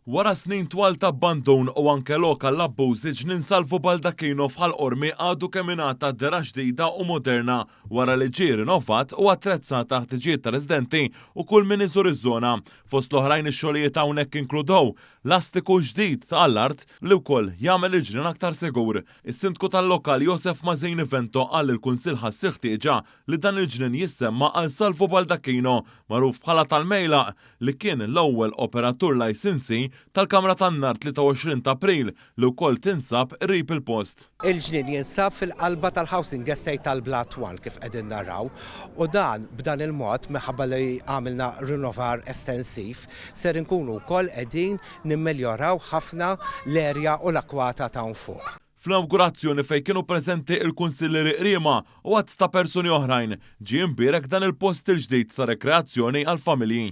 Wara snin twal ta' abbandun u anke lok għall-abbużi, Ġnien Salvu Baldacchino f'Ħal Qormi għadu kemm ingħata dehra ġdida u moderna wara li ġie rinovat u attrezzat għall-ħtiġijiet tar-residenti u kull min iżur iż-żona. Fost l-oħrajn ix-xogħlijiet hawnhekk inkludew lastiku ġdid ta' għall-art li wkoll jagħmel il-ġnien aktar sigur. Is-Sindku tal-lokal Josef Mazzini Vento qal li l-Kunsill ħass il-ħtieġa li dan il-ġnien jissemma għal Salvu Baldacchino, magħruf bħala tal-Mejlaq, li kien l-ewwel operatur licensee tal-Kamra tan-Nar 23 ta' April li wkoll tinsab qrib il-post. Il-ġnien jinsab fil-qalba tal-housing estate tal-Blat One kif qegħdin naraw u dan b'dan il-mod minħabba li għamilna rinnovar estensiv ser inkunu wkoll qegħdin nimmeljoraw ħafna l-area u l-akkwata t'hawn fuq. Fl-inawgurazzjoni fejn kienu preżenti il-Kunsillieri Qriema u għadd ta' persuni oħrajn, ġie imbierek dan il-post il-ġdid ta' rekreazzjoni għall-familji.